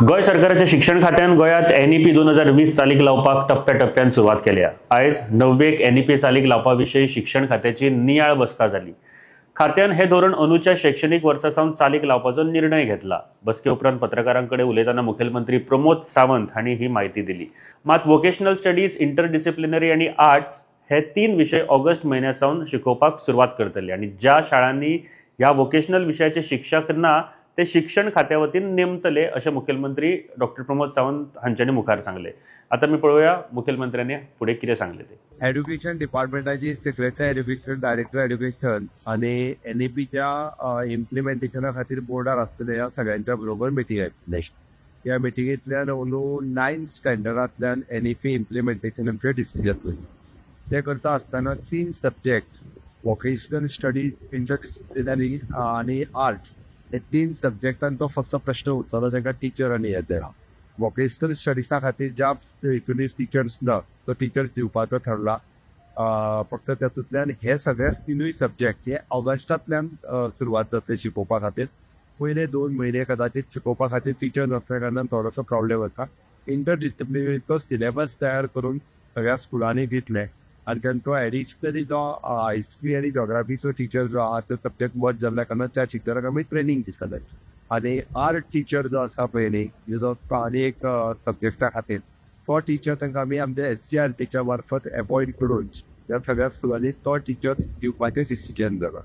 गोंय सरकाराच्या शिक्षण खात्यान गोंयांत एनईपी 2020 चालीक लावपाक टप्प्याटप्प्यान सुरवात केल्या. आयज णव्वेक एनईपी चालीक लावपा विशीं शिक्षण खात्याची नियाळ बसका जाली. खात्यान हे धोरण अंदूच्या शैक्षणीक वर्सा सावन चालीक लावपाचो निर्णय घेतला. बसके उपरांत पत्रकारां कडेन उलयतना मुखेलमंत्री प्रमोद सावंत हांणी ही म्हायती दिली. मात वोकेशनल स्टडीज, इंटरडिसिप्लिनरी आनी आर्ट्स हे 3 विशय ऑगस्ट म्हयन्या सावन शिकोवपाक सुरवात करतले आनी ज्या शाळांनी ह्या वोकेशनल विशयाचे शिक्षक ना ते शिक्षण खात्या वतीन नेमतले अशें मुखेलमंत्री डॉक्टर प्रमोद सावंत हांच्यानी मुखार सांगले. आतां आमी पळोवया मुखेलमंत्र्यांनी फुडें कितें सांगलें ते. एड्युकेशन डिपार्टमेंटाची सेक्रेटरी एड्युकेशन, डायरेक्टर एड्युकेशन आनी एनईपीच्या इम्प्लिमेंटेशना खातीर बोर्डार आसतले ह्या सगळ्यांच्या बरोबर मिटींग आसली. ह्या मिटिंगेंतल्यान अंदू 9th स्टँडर्डांतल्यान एनईपी इम्प्लिमेंटेशन आमचें डिसिजन जातलें. तें करता आसतना 3 सब्जेक्ट, वोकेशनल स्टडीज, इंटरडिसिप्लिनरी आनी आर्ट, हे 3 सब्जेक्टान तो फक्त प्रश्न उरतलो तांकां टिचर आनी येतले. वोकेशनल स्टडिजा खातीर ज्या 19 टिचर्स ना तो टिचर्स दिवपाचो ठरला. फक्त तातूंतल्यान हे सगळे 3 सब्जेक्ट हे ऑगस्टांतल्यान सुरवात जातली शिकोवपा खातीर. पयले 2 म्हयने कदाचित शिकोवपा खातीर टिचर नासल्या कारणान थोडोसो प्रॉब्लेम जाता. इंटरडिसिप्लिनरीचो सिलेबस तयार करून सगळ्या स्कुलांनी दितले आनी तांचो एडिशनली जो हिस्ट्री आनी जॉग्राफीचो टिचर जो आसा तो सब्जेक्ट बंद जाल्ल्या कारणान त्या टिचराक आमी ट्रेनींग दितले. आनी आर्ट टिचर जो आसा पळय न्ही, जो आनी एक सब्जेक्टा खातीर तो टिचर तांकां आमी आमच्या एससीआरटीच्या मार्फत एपॉयंट करून त्या सगळ्या स्कुलांनी तो टिचर दिवपाचें डिसिजन जाला.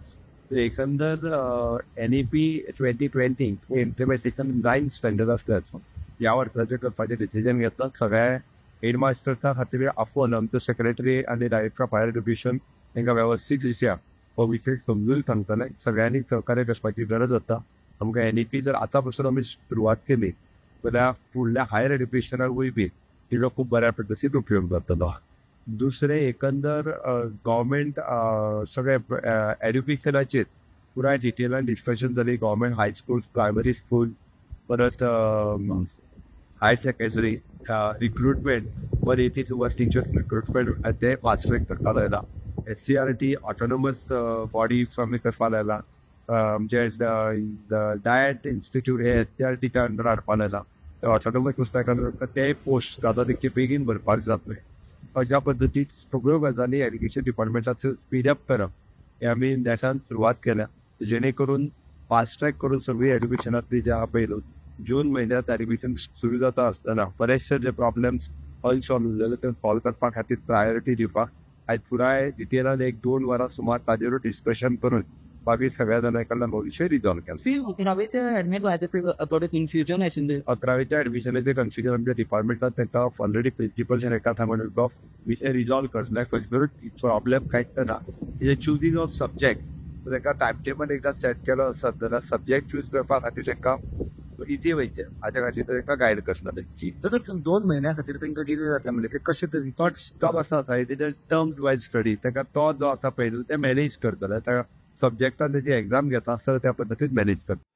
एकंदर एनईपी 2020 इम्प्लिमेंटेशन 9th standard आसल्यार ह्या वर्साचें करपाचें डिसिजन घेतलां. सगळ्या हेडमास्टर्सा खातीर आफोवन आमचो सेक्रेटरी आनी डायरेक्टर ऑफ हायर एड्युकेशन तांकां वेवस्थीत दिसया हो विशय समजून सांगतले. सगळ्यांनी सहकार्य करपाची गरज आसा. आमकां एनईपी जर आतां पासून आमी सुरवात केली जाल्यार फुडल्या हायर एड्युकेशनाकूय बी तिचो खूब बऱ्या पद्दतीन उपयोग जातलो. दुसरें एकंदर गव्हर्मेंट सगळे एड्युकेशनाचेर पुराय डिटेलान डिस्कशन जाली. Government high school, primary school, परत higher secondary recruitment 182 teacher recruitment ते फास्ट ट्रॅक करपाक लायला. एससीआरटी ऑटोनॉमस बॉडीज आमी करपाक लायला. आमचे डायट इन्स्टिट्यूट हे एससीआरटीच्या अंडर हाडपाक लायला. ऑटोनॉमस पुस्तकां ते पोस्ट जाता तितके बेगीन भरपाक जातले. अशा पद्दतीन सगळ्यो गजाली एड्युकेशन डिपार्टमेंटाचो स्पीड अप करप हे आमी देशान सुरवात केल्या, जेणे करून फास्ट ट्रॅक करून सगळी एड्युकेशनांतली जे आहा पळय जून म्हयन्यांत एडमिशन सुरू जाता आसतना बरेचशे जे प्रॉब्लेम्स अनसॉल्व उरलेले ते सॉल्व करपा खातीर प्रायोरिटी दिवपाक आयज पुराय डिटेलान 1-2 वरां सुमार ताजेरूच डिस्कशन करून बाकी सगळ्या जाणां कडल्यान हो विशय रिजॉल्व केला. कन्फ्युजन आशिल्लें. 11वेच्या एडमिशनाचें कन्फ्युजन आमच्या डिपार्टमेंटान तांकां ऑलरेडी प्रिंसिपल एका सांगून विशय रिजॉल्व करतले. खंयसरूच प्रॉब्लेम कांयच ना. चुजींग ऑफ सब्जेक्ट तांकां टायम टेबल एकदां सेट केलो आसत जाल्यार सब्जेक्ट चूज करपा खातीर तांकां इजी वयचें हाच्या खातीर तांकां गायड करतले. तर 2 म्हयन्या खातीर तांकां कितें जातलें म्हणजे कशें तरी तो आसा तेजे टर्म्स वायज स्टडी ताका तो जो आसा पळय ते मॅनेज करतले. त्या सब्जेक्टान तेजी एग्जाम घेता आसतना त्या पद्दतीन मॅनेज करतले.